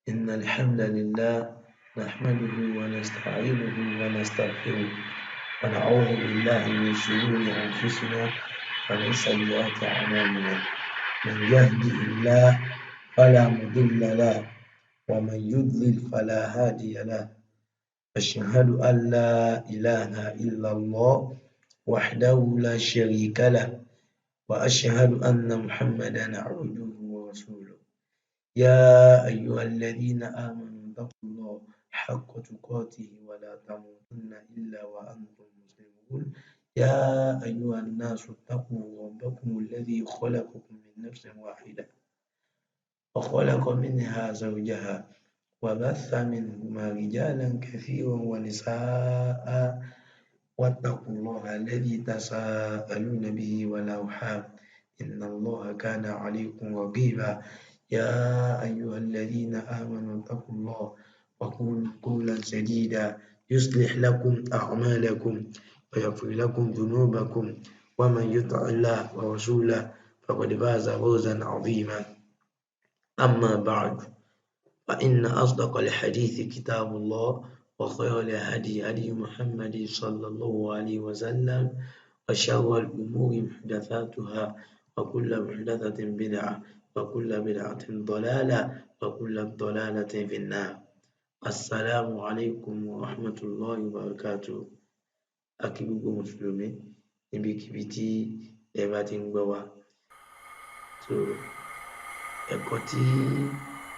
إن الحمد لله نحمده ونستعينه ونستغفره ونعوذ بالله من شرور أنفسنا ومن سيئات أعمالنا. من يهده الله فلا مضل له ومن يضلل فلا هادي له. أشهد أن لا إله إلا الله وحده لا شريك له وأشهد أن محمدا عبده ورسوله. يا أيها الذين آمنوا اتقوا الله حق تقاته ولا تموتن إلا وأنتم مسلمون. يا أيها الناس اتقوا ربكم الذي خلقكم من نفس واحدة وخلق منها زوجها وبث منهما رجالا كثيرا ونساء، واتقوا الله الذي تساءلون به والأرحام إن الله كان عليكم رقيبا. يا أيها الذين آمنوا اتقوا الله وقولوا قولا سديدا يصلح لكم أعمالكم ويغفر لكم ذنوبكم، ومن يطع الله ورسوله فقد فاز فوزا عظيما. أما بعد، فإن أصدق الحديث كتاب الله، وخير الهدي هدي محمد صلى الله عليه وسلم، وشر الأمور محدثاتها، وكل محدثة بدعة، وكل بدعة ضلالة، وكل ضلالة في النار. السلام عليكم ورحمة الله وبركاته. A kí gbogbo mùsùlùmí níbikíbi tí ẹ bá ti ń gbọ́ wa. So ẹ̀kọ́ tí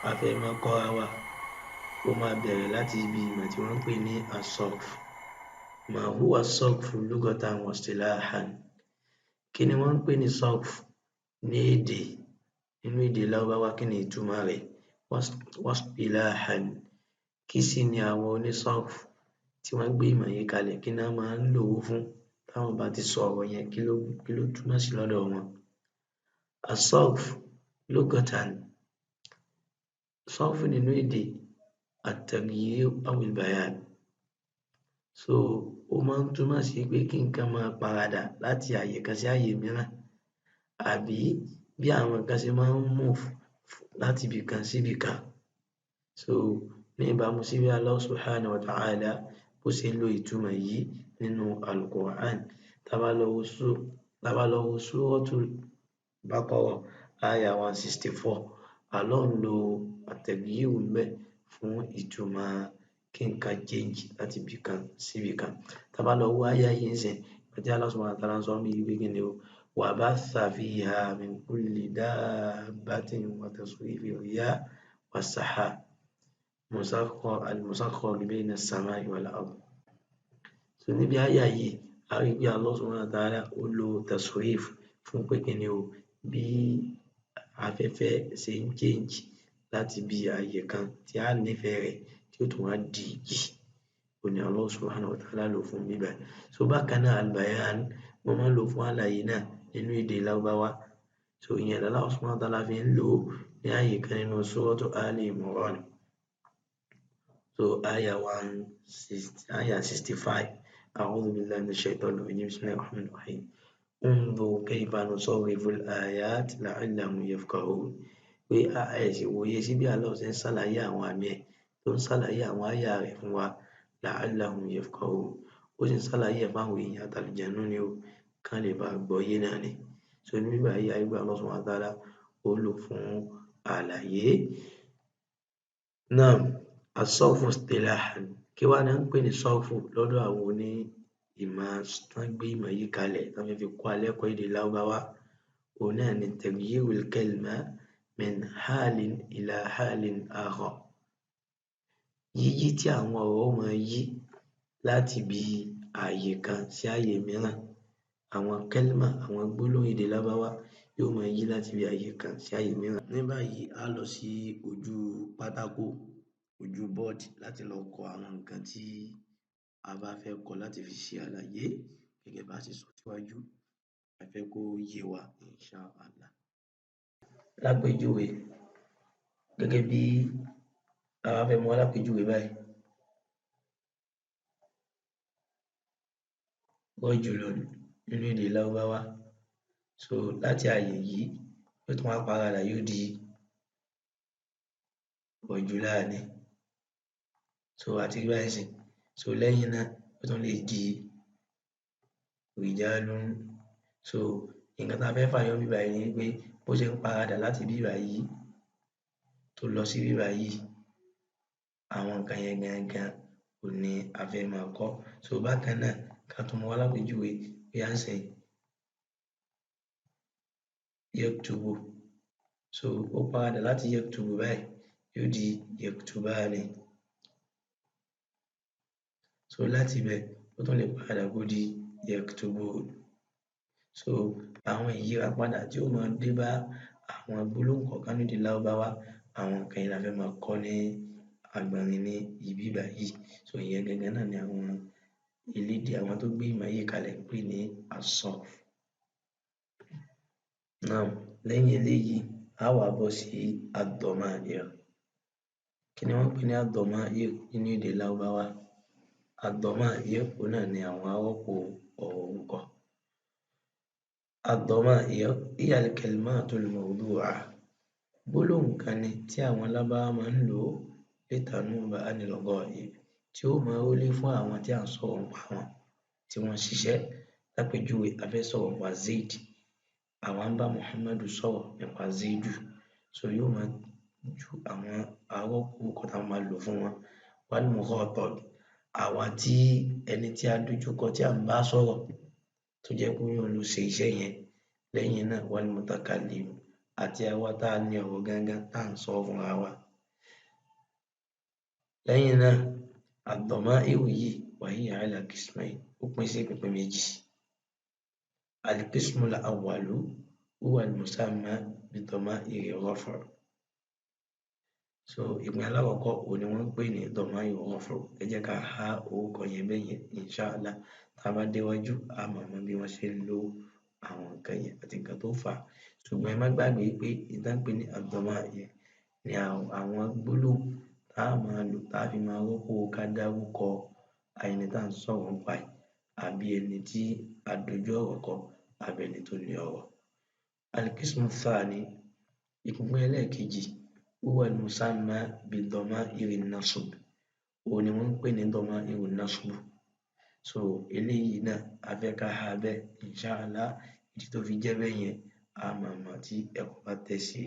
a fẹ́ máa kọ́ra wa, ó máa bẹ̀rẹ̀ láti ibi ìmọ̀ tí wọ́n ń pè ní as-sarf. Ma huwa as-sarf lughatan wa istilahan. Kí ni wọ́n ń pè ní sarf ní èdè, nínú èdè Lárúbáwá? Kí ni ìtumọ̀ rẹ̀? Wa istilahan, kí sì ni àwọn oní-sarf tí wọ́n gbé ìmọ̀ yìí kalẹ̀, kí ni wọ́n máa ń lò ó fún? Táwọn bá ti sọ ọ̀rọ̀ yẹn, kí ló túmọ̀ sí lọ́dọ̀ wọn? As-sarf lughatan, sarf nínú èdè, at-taghyir aw al-bayan. So ó máa ń túmọ̀ sí pé kí nǹkan máa paradà láti àyè kan sí àyè mìíràn, àbí bí àwọn nǹkan ṣe máa ń move láti ibì kan sí ibì kan. So ní ìbámu sí bí Allah subhanahu wa ta'ala bó ṣe lo ìtumọ̀ yìí nínú Al-Qur'an. Tá bá lọ wo Suratul Baqarah ayah 164, Allah ń lo at-taghyir ńbẹ̀ fún ìtumọ̀ kí nǹkan change láti ibì kan sí ibì kan. Tá bá lọ wo ayah yìí nísìnyí, tí Allah subhanahu wa ta'ala ń sọ níbí pé kí ni o, وبث فيها من كل دابة وتصريف الرياح والسحاب المسخر بين السماء والأرض. So níbi ayah yìí, a rí pé Allah subhanahu wa ta'ala ó lo tasrif fún pé kí ni o, bí afẹ́fẹ́ ṣe ń change láti ibi àyè kan tí a nífẹ̀ẹ́ rẹ̀ tí ó tún wá di ìjì, òun ni Allah subhanahu wa ta'ala lò fún níbí báyìí. So bákan náà, al-bayan, wọ́n máa ń lò fún àlàyé náà nínú èdè Lárúbáwá. So ìyẹn Allah subhanahu wa ta'ala fi ń lò ó ní àyè kan nínú Suratu Ali Imran. So ayah 160, ayah 65. أعوذ بالله من الشيطان الرجيم، بسم الله الرحمن الرحيم. انظر كيف نصرف الآيات لعلهم يفقهون. Pé ẹ sì wòye sí bí Allah ṣe ń ṣàlàyé àwọn àmì ẹ̀, tó ń ṣàlàyé àwọn àyà rẹ̀ fún wa, لعلهم يفقهون. Ó sì ń ṣàlàyé ẹ̀ fáwọn èèyàn àtàlùjànnú ni o, kán lè bá gbọ́yé náà ni. So níbí báyìí, a rí pé Allah subhanahu wa ta'ala ó lò fún àlàyé. Naam, as-sarfu istilahan. Kí wá ni wọ́n ń pè ní sarfu lọ́dọ̀ àwọn oní ìmọ̀ tán gbé ìmọ̀ yìí kalẹ̀, tán fẹ́ fi kọ́ wa lẹ́kọ̀ọ́ èdè Lárúbáwá? Òun náà ni تغيير الكلمة من حال إلى حال آخر. Yíyí tí àwọn ọ̀rọ̀ ó máa yí láti ibi ààyè kan sí ààyè mìíràn. Àwọn kẹ́límà, àwọn gbólóhùn èdè Lárúbáwá yóò máa yí láti ibi ààyè kan sí ààyè mìíràn. Ní báyìí, á lọ sí ojú pátákó, ojú board, láti lọ kọ àwọn nǹkan tí a bá fẹ́ kọ láti fi ṣe àlàyé gẹ́gẹ́ bá ṣe sọ síwájú. A fẹ́ kó yé wa insha Allah. Lápèjúwe, gẹ́gẹ́ bí a bá fẹ́ mú wá lápèjúwe báyìí, رجل nínú èdè Lárúbáwá. So láti ààyè yìí, yóò tún wá paradà, yóò di Rajulani. So àti rí báyìí sìn. So lẹ́yìn náà ó tún lè di rijalun. So nǹkan tá a fẹ́ fàyọ níbí báyìí ni pé bó ṣe ń paradà láti bí báyìí tó lọ sí bí báyìí, àwọn nǹkan yẹn gangan ò ní a fẹ́ máa kọ́. So bákan náà ká tún mú wá lápèjúwe bí à ń sìn yaktubu. So ó paradà láti yaktubu báyìí, yóò di yaktubani. So láti ibẹ̀ ó tún lè paradà kó di yaktubun. So àwọn ìyírapadà tí ó máa dé bá àwọn gbólóhùn kọ̀ọ̀kan ní èdè Lárúbáwá, àwọn nǹkan yìí la fẹ́ máa kọ́ ní agbọnrin ní ibi báyìí. So ìyẹn gangan náà ni àwọn elédè, àwọn tó gbé ìmọ̀ yìí kalẹ̀ ń pè ní as-sarf. Now lẹ́yìn eléyìí, a wá bọ́ sí ad-dama'ir. Kí ni wọ́n ń pè ní ad-dama'ir nínú èdè Lárúbáwá? Ad-dama'ir òun náà ni àwọn arọ́pò ọ̀rọ̀ orúkọ. Ad-dama'ir hiya al-kalimatu al-mawdu'a. Gbólóhùn kan ni tí àwọn Lárúbáwá máa ń lò litanuba anil ghaib, tí ó máa rólé fún àwọn tí à ń sọ̀rọ̀ nípa wọn, tí wọ́n ń ṣiṣẹ́. Lápèjúwe, a fẹ́ sọ̀rọ̀ nípa Zaid, àwa ń bá Muhammadu sọ̀rọ̀ nípa Zaidu. So yóò máa ju àwọn arọ́pò orúkọ tá a máa lò fún wọn. Wal mukhatab, àwa tí ẹni tí a dojúkọ tí à ń bá sọ̀rọ̀ tó jẹ́ pé òun ló ṣe iṣẹ́ yẹn. Lẹ́yìn náà wal mutakallim, àti àwa tá a ní ọ̀rọ̀ gangan tá à ń sọ fúnra wa. Lẹ́yìn náà ad-dama'ir yìí wa hiya ala qismayn, ó pín sí ìpín méjì. Al-qismu al-awwalu huwa al-musamma bi-dama'iri ar-raf'. So ìpín alákọ̀ọ́kọ́ òun ni wọ́n ń pè ní dama'ir ar-raf'. Ẹ jẹ́ ká há orúkọ yẹn bẹ́ẹ̀ yẹn, inshallah. Tá a bá déwájú, a máa mọ bí wọ́n ṣe ń lo àwọn nǹkan yẹn àti nǹkan tó fà á. Ṣùgbọ́n ẹ má gbàgbé pé ìtàn pé ní ad-dama'ir ni àwọn gbólóhùn tá a máa lò tá a fi máa rọ́pò ká dárúkọ ẹni tá à ń sọ̀rọ̀ nípa ẹ̀, àbí ẹni tí a dojú ọ̀rọ̀ kọ, àbí ẹni tó ní ọ̀rọ̀. Al-qismu ath-thani, ìpín ẹlẹ́ẹ̀kejì, huwa al-musamma bi-dama'iri an-nasb, òun ni wọ́n ń pè ní dama'iru an-nasb. So eléyìí náà a fẹ́ ká há bẹ́ẹ̀, inshallah. Ìdí tó fi jẹ́ bẹ́ẹ̀ yẹn a máa mọ̀ tí ẹ̀kọ́ bá tẹ̀ sí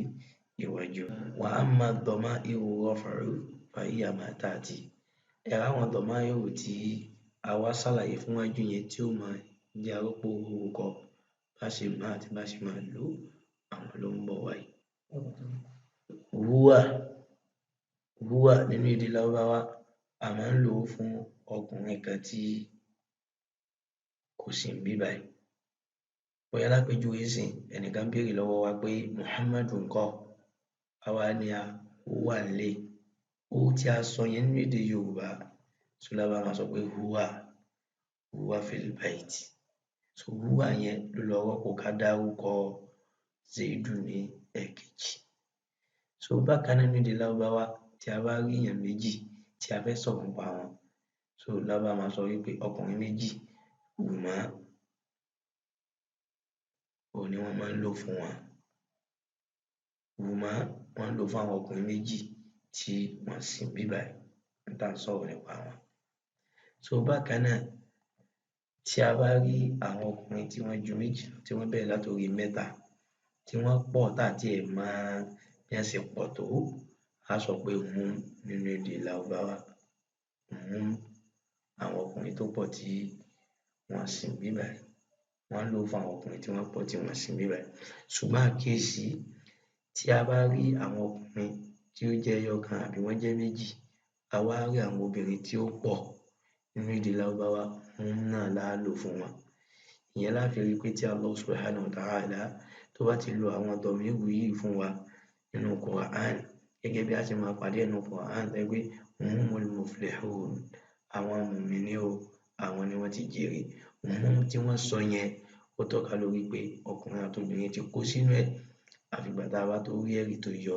iwájú. Wa amma dama'iru raf'u fa hiya ma ta'ti. Ẹ̀rọ àwọn dama'iru tí a wá ṣàlàyé fún wájú yẹn tí ó máa jẹ́ arọ́pò orúkọ, bá ṣe máa àti bá ṣe máa lò, àwọn ló ń bọ̀ wáyé. Huwa, huwa nínú èdè Lárúbáwá a máa ń lò ó fún ọkùnrin kan tí kò sí níbí báyìí. Bóyá lápèjúwe sìn, ẹnìkan béèrè lọ́wọ́ wa pé Muhammadu ńkọ́, àwa ni a ó wà nílé. Ó tí a sọ yẹn nínú èdè Yorùbá, so Lárúbáwá máa sọ pé huwa, huwa fil bayt. So huwa yẹn ló lọ rọ́pò ká dárúkọ Zaidu ní ẹ̀kejì. So bákan náà nínú èdè Lárúbáwá, tí a bá rí èèyàn méjì tí a fẹ́ sọ̀rọ̀ nípa wọn, so Lárúbáwá máa sọ wípé ọkùnrin méjì, huma, òun ni wọ́n máa ń lò fún wọn. Huma wọ́n ń lò fún àwọn ọkùnrin méjì tí wọ́n sì ń bí báyìí tá à ń sọ̀rọ̀ nípa wọn. So bákan náà tí a bá rí àwọn ọkùnrin tí wọ́n ju méjì lọ, tí wọ́n bẹ̀rẹ̀ látòrí mẹ́ta, tí wọ́n pọ̀ tá àti ẹ̀ máa bí wọ́n ṣe pọ̀ tó, a sọ pé hum nínú èdè Lárúbáwá. Hum, àwọn ọkùnrin tó pọ̀ tí wọ́n sì ń bí báyìí, wọ́n ń lò fún àwọn ọkùnrin tí wọ́n pọ̀ tí wọ́n sì ń bí báyìí. Ṣùgbọ́n àkíyèsí, tí a bá rí àwọn ọkùnrin tí ó jẹ́ ẹyọ kan àbí wọ́n jẹ́ méjì, a wá rí àwọn obìnrin tí ó pọ̀ nínú èdè Lárúbáwá, hum náà la lò fún wọn. Ìyẹn la fi rí pé tí Allah subhanahu wa ta'ala tó bá ti lo àwọn dọ̀míìrù yìí fún wa nínú Qur'an, gẹ́gẹ́ bí a ṣe máa pàdé nínú Qur'an tó jẹ́ pé humul muflihun, àwọn mùmínì o, àwọn ni wọ́n ti jèrè. Hum tí wọ́n sọ yẹn ó tọ́ka lórí pé ọkùnrin àti obìnrin ti kó sínú ẹ̀, àfìgbà tá a bá tó rí ẹ̀rí tó yọ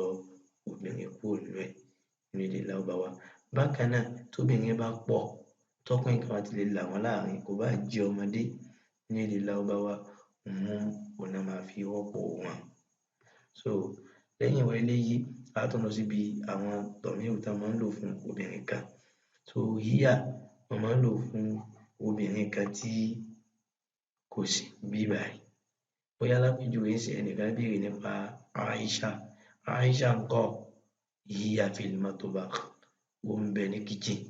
obìnrin kúrò nínú ẹ̀ nínú èdè Lárúbáwá. Bákan náà tóbìnrin bá pọ̀, tọkùnrin kan bá ti lè là wọ́n láàrin, kò bá jẹ́ ọmọdé, nínú èdè Lárúbáwá hum òun náà máa fi rọ́pò wọn. So Lẹ́yìn ìwọ eléyìí, a tún lọ síbi àwọn dọ̀míìrù tá a máa ń lò fún obìnrin kan. So hiya wọ́n máa ń lò fún obìnrin kan tí kò sí níbí báyìí. Bóyá lápèjúwe nísìnyí, ẹnìkan béèrè nípa Aisha. Aisha ńkọ́? Hiya fil matbakh, ó ń bẹ ní kitchen.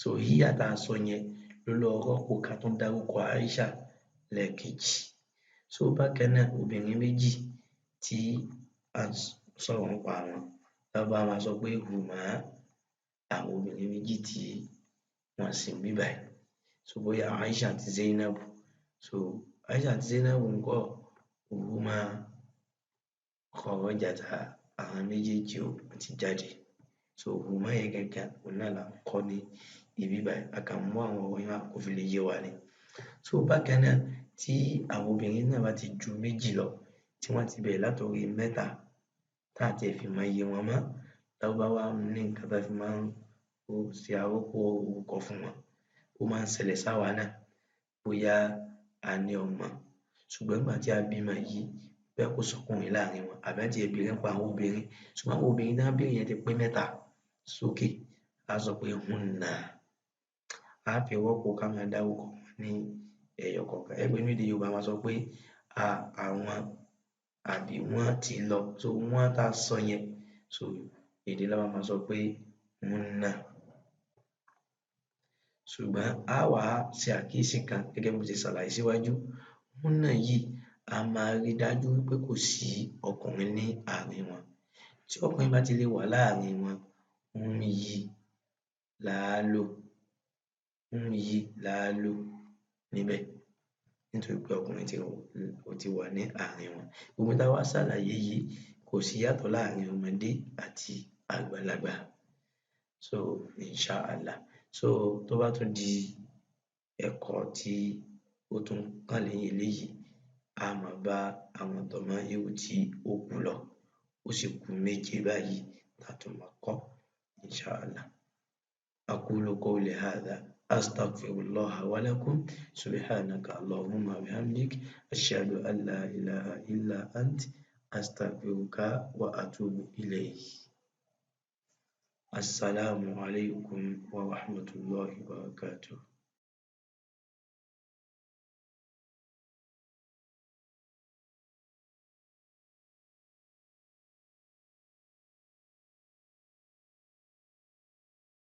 So hiya tá a sọ yẹn ló lọ rọ́pò ká tún dárúkọ Aisha lẹ́ẹ̀kejì. So bákan náà, obìnrin méjì tí a ń sọ̀rọ̀ nípa wọn, Lárúbáwá máa sọ pé hùmá, àwọn obìnrin méjì tí wọ́n sì ń bí báyìí. So bóyá Aisha àti Zainab. So Aisha àti Zainab ńkọ́? Hùmá kharajata, àwọn méjèèjì ó ti jáde. So hùmá yẹn gangan òun náà là ń kọ́ ní ibi báyìí. A kàn mú àwọn ọ̀rọ̀ yẹn wá kó fi lè yé wa ni. So bákan náà, tí àwọn obìnrin náà bá ti ju méjì lọ, tí wọ́n ti bẹ̀rẹ̀ látòrí mẹ́ta, tá àti ẹ̀ fi mọ iye wọn mọ́, Lárúbáwá ní nǹkan tá fi máa ń ṣe àrọ́pò orúkọ fún wọn. Ó máa ń ṣẹlẹ̀ sáwa náà, bóyá a ní ọmọ, ṣùgbọ́n nígbà tí a bímọ yìí, bóyá kò sọkùnrin láàrin wọn, àbí àti ẹ̀ béèrè nípa àwọn obìnrin, ṣùgbọ́n àwọn obìnrin náà béèrè yẹn ti pé mẹ́ta sókè, a sọ pé hunna. A fi rọ́pò ká máa dárúkọ wọn ní ẹyọ kọ̀ọ̀kan. Ẹ pé ní èdè Yorùbá máa sọ pé àwọn àbí wọ́n ti lọ. So wọ́n tá a sọ yẹn, so èdè Lárúbáwá máa sọ pé hunna. Ṣùgbọ́n a wá ṣe àkíyèsí kan gẹ́gẹ́ bí mo ti ṣàlàyé síwájú. Hunna yìí, a máa rí dájú wípé kò sí ọkùnrin ní àárín wọn. Tí ọkùnrin bá ti lè wà láàrin wọn, hun yìí là á lò, hun yìí là á lò níbẹ̀, nítorí pé ọkùnrin ó ti wà ní àárín wọn. Gbogbo tá a wá ṣàlàyé yìí kò sí yàtọ̀ láàrin ọmọdé àti àgbàlagbà. So inshallah. So tó bá tún di ẹ̀kọ́ tí ó tún kàn lẹ́yìn eléyìí, a máa bá àwọn dọ̀míìrù tí ó kù lọ. Ó sì kù méje báyìí tá a tún máa kọ́ inshallah. أقول قولي هذا أستغفر الله ولكم. سبحانك اللهم وبحمدك، أشهد أن لا إله إلا أنت، أستغفرك وأتوب إليك. السلام عليكم ورحمة الله وبركاته.